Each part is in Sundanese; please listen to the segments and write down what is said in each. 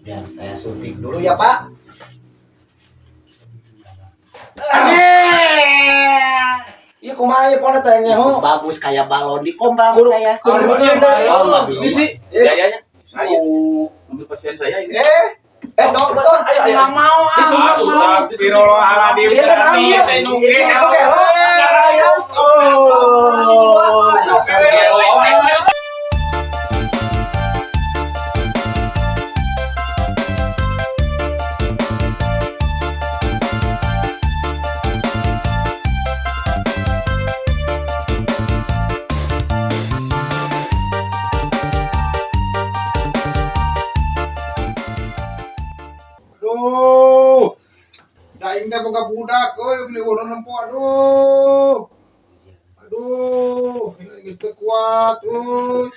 Biar saya suntik dulu ya, Pak. Iya, kumaha ieu pona teh nyaho? Bagus kayak balon dikombang Kudu saya. kudu dibetulin dah. Allah. Ini sih. Ya ya ya. Saya. Ambil pasien saya ini. Eh, dokter, Ayo, ayo. nggak mau ah, nggak mau. Astagfirullahaladzim. Iya kan, ambil. Teh nunggu. Oke, oh. Aduh. Daing teh boga budak euy beli urang nempo aduh. Aduh, geus teu kuat euy.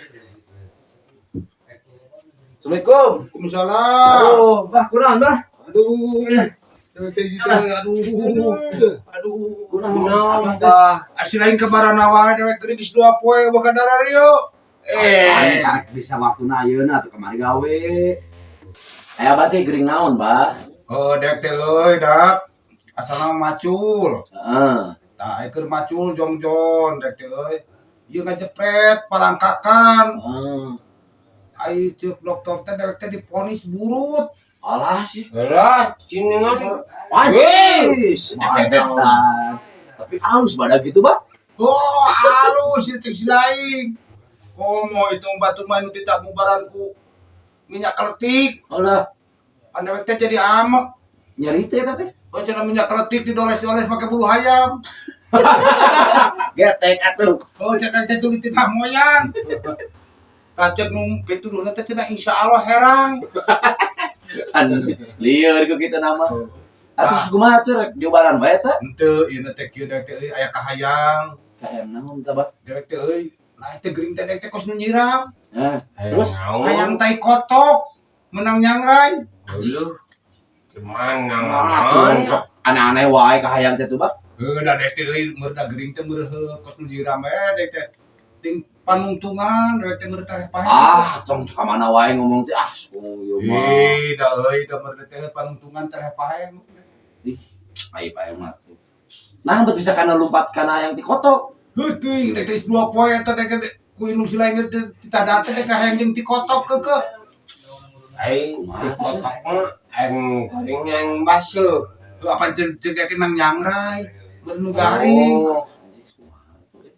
Assalamualaikum. Waalaikumsalam. Aduh, bah, kunaon, bah? Aduh. Teh teh aduh. Aduh. Kunaon, bah? Asli lain kabarana wae dewek geuning geus dua poe boga darario. Eh, karek bisa waktuna ayeuna atuh kamari gawe. Aya abah teh geuring naon, bah? Oh, dek teh euy, dak. Asalna macul. Heeh. Tah keur macul jongjon dek teh euy. Ieu ngajepret palangkakan. Heeh. Ai ceuk dokter teh dewek teh diponis burut. Alah sih. Lah, ciningan. Anjis. Edan. Tapi halus badak gitu, bah. Oh, halus ieu ceuk si lain. Komo itu batu mah nu tidak bubaran ku minyak keletik. Alah, Pan dewek teh jadi amek. nyeri teh eta teh. Oh, cenah minyak keletik didoles-doles make bulu hayam. Getek atuh. Oh, cek teh tuli titah moyan. Tah ceuk nu pituduhna teh cenah insyaallah herang. Kan lieur ku kitu nama. Atuh kumaha atuh rek diobaran wae eta? Henteu ieu teh kieu dewek teh euy aya kahayang. Kahayang naon tah, bah? Dewek teh euy, nah teh geuring teh dewek teh kos nu nyiram. Nah, terus Hayang tai kotok menang nyangrai. Aduh. Gimana? atuh sok aneh-aneh wae kahayang teh tuh, bah. Heuh da dewek teh euy meur da geuring teh meur heuh kos nu nyiram we dewek teh. Ting panungtungan dewek teh meur teh paeh. Ah, tong ka mana wae ngomong teh ah, ieu mah. Ih, da euy da meur teh panungtungan teh paeh. Ih, ai paeh mah tuh. Nah, bet bisa kana lumpat kana hayang ti kotok. Heuh teuing dewek teh geus dua poe eta dewek teh ku indung si lain teh titah dateng dewek teh hayang jeung ti kotok keukeuh. Ai, Kumaha di tuh, sih? kotak mah aing garing yang basuh. Heuh apa ceuk ceuk dewek nang nyangrai, meur nu garing. Oh, Anjing, kumaha tuh, eh?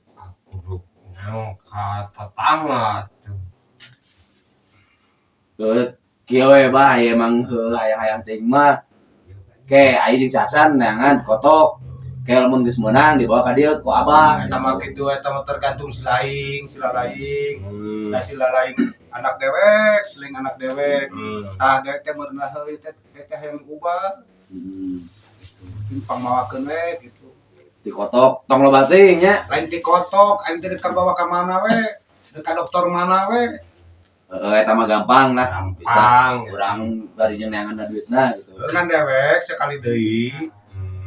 kudu nang ka tetangga tuh. Heuh, kieu we bah, ieu emang heuh hayang-hayang teuing mah. Ke aing jeung Sasan neangan kotok. Ke lamun geus meunang dibawa ka dieu ku abah. Eta mah kitu eta mah tergantung si laing, si lalaing. Hmm. Nah si lalaing anak dewek, seling anak dewek. Hmm. Tah dewek teh meureun heuh teh dewek teh hayang diubah, Hmm. cing pangmawakeun we gitu. Ti kotok tong loba teuing nya. Lain ti kotok, aing teh dek bawa ka mana we, dek ka dokter mana we. Heeh, eta mah gampang lah. Bisa Gampang. urang bari jeung neangan duitna gitu. Kan dewek sekali deui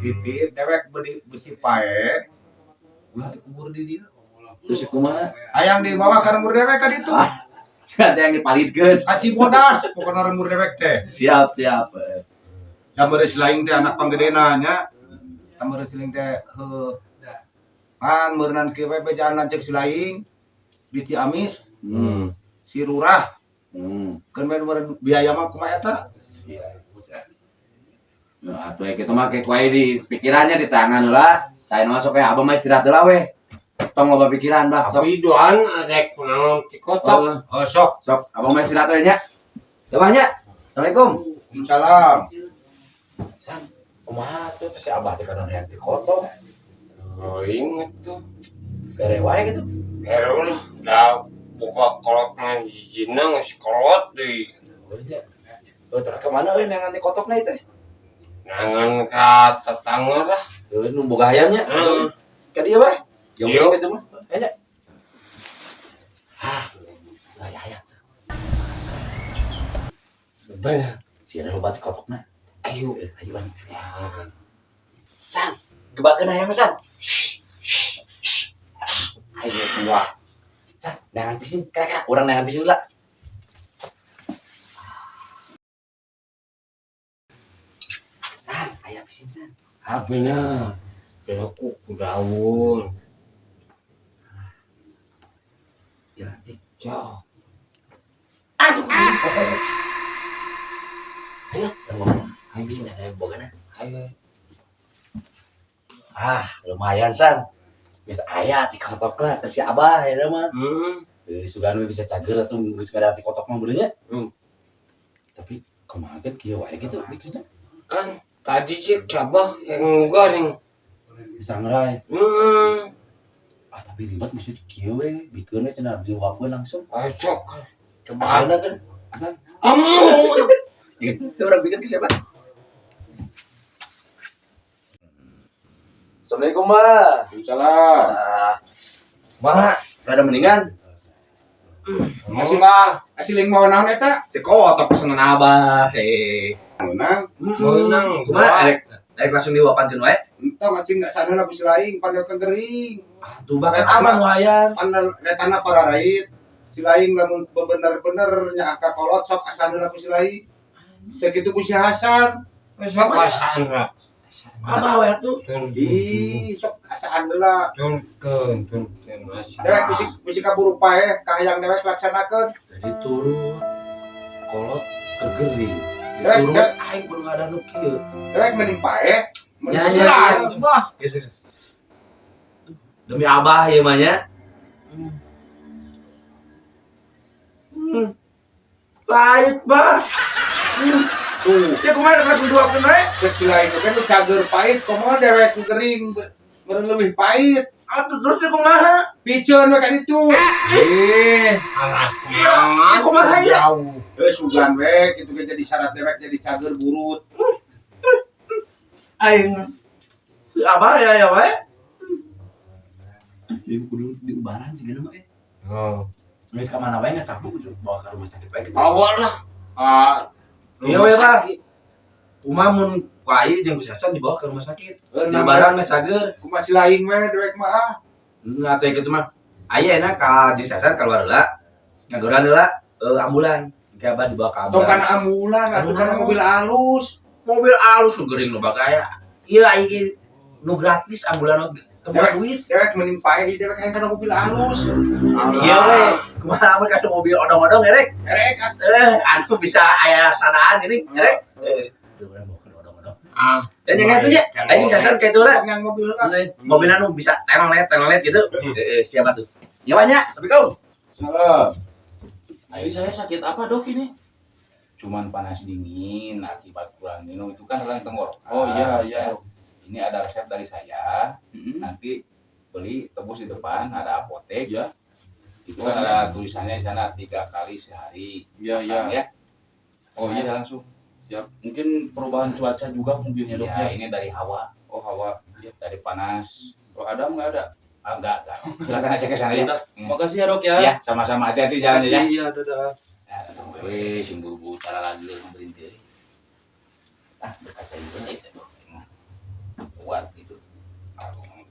titip dewek beli besi pae ulah dikubur di dieu. Terus kumaha? Hayang dibawa ka lembur dewek ka ditu. Ah. Sia teh yang dipalidkeun. Ka Cibodas pokona lembur dewek teh. Siap, siap. Da meureun si laing teh anak panggedena nya. Da meureun si laing teh heuh. Kan meureunnan kieu we bejaan lanceuk si laing di Ciamis si lurah keun we meureun biaya mah kumaha eta. Nah, atuh kitu mah kayak kuai di pikirannya di tangan heula. Tahan masuk kayak abah mah istirahat heula we. Tong loba pikiran bah. Sok. Tapi doan rek nang di kotak. Oh, Oh sok. sok abah mah istirahat we nya. Ya bah nya. Assalamualaikum. Salam. San, kumaha tuh teh si abah teh kadang hayang ti kotok. Oh, inget tuh. Bere wae gitu. Baru lah, dah buka kolotnya jijina ngasih kolot deh. Oh, nya. Oh, terus ke mana euy neangan ti kotokna ieu teh? Nangan ka tetangga lah. Heuh, nu boga hayamnya. Heeh. Ka dieu bah. Jauh Yuk. gitu mah. Nya. Ah, hayang tuh. Banyak. Sieun loba ti kotokna. Ayo. Ayo bang. San, gebakeun hayam San. Ayo dua. San, neangan pisin, kira-kira urang neangan pisin heula. Habisin San. Ah bener. Aku daun. Ya cik. Jauh. Aduh. Ayo, ngomong. Habisin ada yang bogana. Ayo. Ah, lumayan San. Bisa aya ti kotok lah ke si Abah ya mah. Sugan we bisa cager atuh geus kada ti kotok mah beuleunya. Tapi kumaha kan kieu wae gitu bikinnya. Kan tadi cik cabah yang garing. Sangrai. Ah, tapi ribet geus kieu we bikeun we cenah dihuapkeun langsung. Ayo cok. Coba. Asalna kan asal. Amu. Itu orang bikin ke siapa? Assalamualaikum, Ma. Waalaikumsalam. Ma, rada mendingan. Masih mah. Asiling mau naon eta? Teh kotok pesanan Abah. Heh. Menang. Menang. Kumaha erek langsung diwapankeun wae? Entong acing enggak sadar lagu silaing pandai kegering. Atuh bah Eta kan mah. wayan. Pandai letana para rait. Silaing lamun bener-bener nya ka kolot sok asana lagu silaing. Sakitu ku si Hasan. Sok asaan lah. Abah we atuh. Ih, sok asaan heula. Turkeun, turkeun. Dewek bisi kaburu paeh kahayang dewek laksanakeun. Jadi turun kolot kegering. Dewek, Turun dewek. aing kudu ngadan nu kieu. Dewek mending paeh. Ya, ya, ya. Geus, geus. Demi Abah ieu mah nya. Pahit, Bah. Tuh. Ya kumaha rek diduakeun we? Cek silaing kan nu cager pahit komo dewek nu gering meureun leuwih pahit. Atuh terus ya kumaha? Piceun we ka ditu. Anaknya. Ya, kumaha ya? Jauh. Eh sugan we kitu ge jadi syarat dewek jadi cager burut. Aing si Abah ya ya we. Ieu kudu diubaran sih mah eh. Oh. Geus ka mana wae ngacapuk kudu bawa ke rumah sakit wae gitu. Bawa lah. Ah. Iya, we, Pak. Kumaha mun ku aing jeung ku si Hasan dibawa ke rumah sakit. Diubaran mah cager. Kumaha silaing we dewek mah ah. Nah, atuh kitu mah. Aya enak ka jeung si Hasan keluar heula. Ngagoran heula ambulan. Engke Abah dibawa ke Tong ambulan. kana ambulan atuh kana mobil alus. Mobil alus nu geuring nu bagaya. Ieu aing ge nu gratis ambulan nu teu boga duit. Dewek mending paeh dewek hayang kana mobil alus. Kieu we, kumaha amun kana mobil odong-odong erek? Erek ah. Anu bisa aya sanaan ini, erek. Duh, urang bawa kana odong-odong. Ah. Dan yang itu nya, anjing sasan kayak itu lah. Yang mobil heula. Mobil anu bisa telolet gitu. Siapa tuh? Ya banyak, Assalamualaikum. Salam. Ini saya sakit apa dok ini? Cuman panas dingin akibat kurang minum itu kan radang tenggorokan. Oh iya iya. Ini ada resep dari saya. Nanti beli tebus di depan ada apotek. Iya. Itu kan ada tulisannya di sana 3 kali sehari. Iya iya. Ya. Oh iya langsung. Siap. Mungkin perubahan cuaca juga mungkin ya dok Ya, ya. ini dari hawa, Oh hawa. Iya. dari panas. Kalau ada nggak ada? Ah, enggak. Silakan aja ke sana ya. Udah. Makasih ya dok ya. Ya, sama-sama hati-hati jalan ya. Makasih ya dadah. Weh, sing buru-buru cara lagi berhenti. Ah, berkaca itu itu. Kuat itu. Aduh,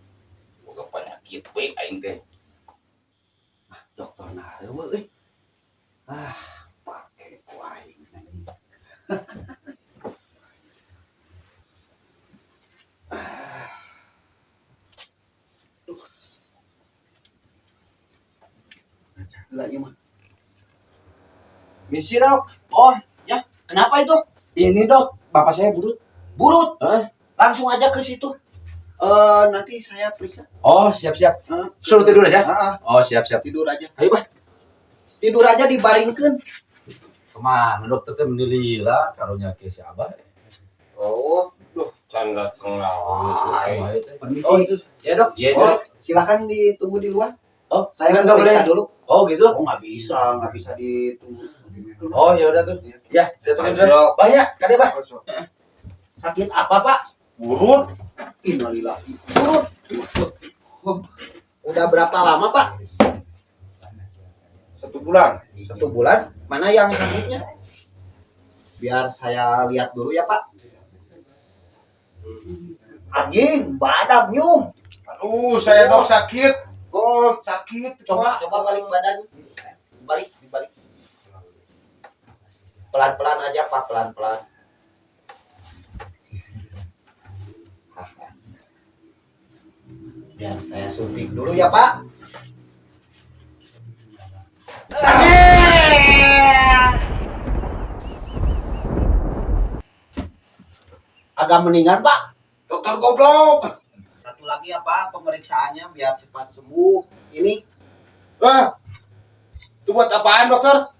boga penyakit we aing teh. Dokter nah eueuh euy. Ah, pake ku aing anjing. Duh. Ngaca heula ieu mah. Misi dok. Oh, ya. Kenapa itu? Ini dok, bapak saya burut. Burut. Hah? Langsung aja ke situ. Nanti saya periksa. Oh, siap-siap. Hah? Suruh tidur aja? Ah, Oh, siap-siap. tidur aja. Ayo, Bah. Tidur aja dibaringkeun. Kemana dokter teh menilai karunya ke si Abah. Oh, duh, canda tengah. Permisi. Oh, itu. Ya, dok. Iya, Oh, dok. silakan ditunggu di luar. Oh, Saya nggak boleh. periksa dulu. Oh, gitu. Oh, nggak bisa ditunggu. Oh, ya udah tuh. Ya, saya tunggu Ayo, dulu. Dok. Banyak, kali Bah. Sakit apa, Pak? Burut. Innalillahi. Burut. Udah berapa lama, Pak? 1 bulan. 1 bulan. Mana yang sakitnya? Biar saya lihat dulu ya, Pak. Anjing, badak nyum. Aduh, saya dok sakit. Oh, Sakit. coba balik badan. Balik, dibalik. Pelan-pelan aja, Pak, pelan-pelan. Biar saya suntik dulu ya, Pak. Agak mendingan, Pak. Dokter goblok. Satu lagi ya, Pak, pemeriksaannya biar cepat sembuh. Ini Ah. Itu buat apaan, dokter?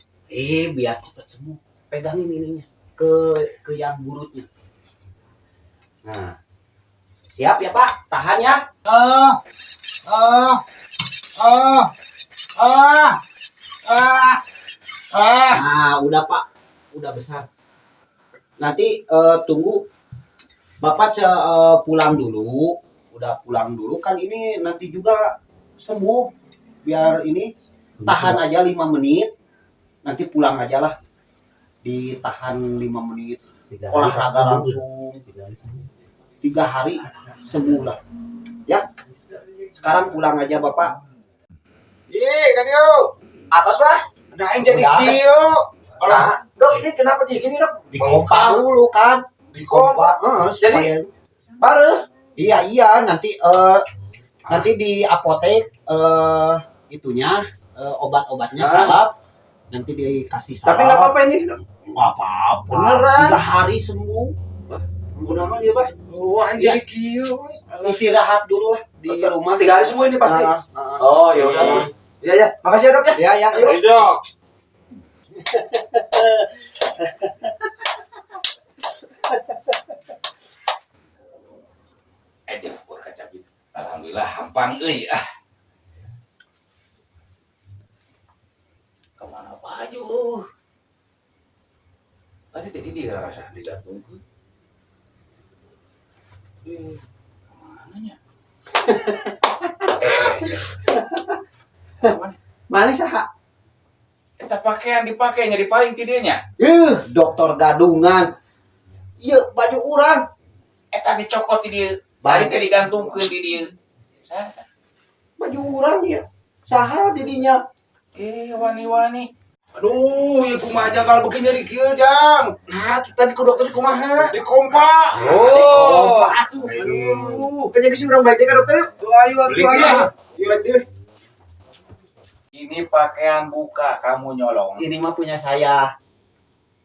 Biar cepat sembuh. Pegangin ininya ke yang burutnya. Nah. Siap ya, Pak? Tahan ya. Ah. Ah. Ah. Ah. Ah. Ah. Nah, udah, Pak. Udah besar. Nanti tunggu Bapak pulang dulu. Udah pulang dulu kan ini nanti juga sembuh. Biar ini tahan aja 5 menit. Nanti pulang aja lah. Ditahan 5 menit. Olahraga langsung. 3 hari sembuh lah. Ya. Sekarang pulang aja Bapak. Ih, kan yuk. Atas, Pak. Nah, yang jadi Udah. kieu. Nah, Dok, ini kenapa jadi gini, Dok? Dikompa dulu kan. Dikompa. Supaya Jadi baru. Iya, nanti nanti di apotek itunya obat-obatnya salap. Nanti dikasih salap. Tapi nggak apa-apa ini, Dok. Nggak apa-apa. Beneran. 3 hari sembuh. Gunakan dia, Pak. Wah, jadi kieu. Istirahat dulu lah di rumah. 3 hari sembuh ini pasti. Nah. Oh, ya udah. Iya, ya. Makasih ya, Dok ya. Ya, ya. Ayo, Dok. Dia buat kacapit. Alhamdulillah hampang euy ah. Kemana baju? Tadi tadi dia rasa didatungkeun. Kemana nya? Mana saha? Eta pakaian dipakai nyari paling ti dieu nya. Ih, dokter gadungan. Ieu baju urang. Eta dicokot ti dieu. Bari teh digantungkeun di dieu. Baju urang ieu. Saha di dinya? Wani-wani. Aduh, ieu kumaha jangkal beuki nyeri kieu, Jang. Nah, tadi ku dokter kumaha? Dikompa. Oh. Dikompa atuh. Aduh, kayaknya geus urang balik deui ka dokter yuk. Ayo atuh Beli ayo. Yuk, balik deui. Ini pakaian buka kamu nyolong. Ini mah punya saya.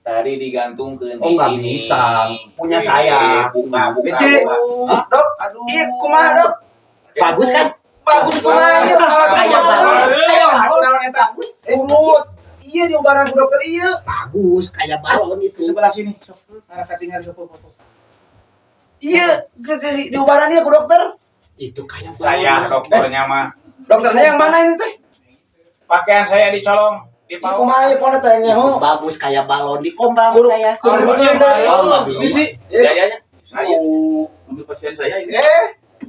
Tadi digantungkeun Oh, di nggak sini. bisa. Punya saya. Buka, buka, Bisi. buka. Hah, Dok? Aduh. Iya, kumaha, Dok? Bagus kan? Bagus kumaha ieu? Kayak balon. Kayak balon. Naon eta? Bagus. Umut. Iya diubaran ku dokter iya. Bagus kayak balon itu. Sebelah sini, sok. Arah katingal sok. Iya, diubaran dia ku dokter. Itu kayak balon. Saya dokternya mah. Dokternya yang mana ini teh? Pakaian saya dicolong. Iya kumaha ieu pona teh nyaho. Bagus kayak balon di kompa saya. Kudu betulin dok. Oh, nggak bisa. Misi. Iya. Ya, ya, ya. Saya ambil pasien saya ini.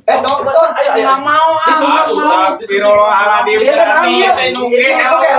Dokter, Ayo, ayo. nggak mau ah. Astagfirullahaladzim. Iya, kan, Berarti iya. teh nu Iya, gelo. oke,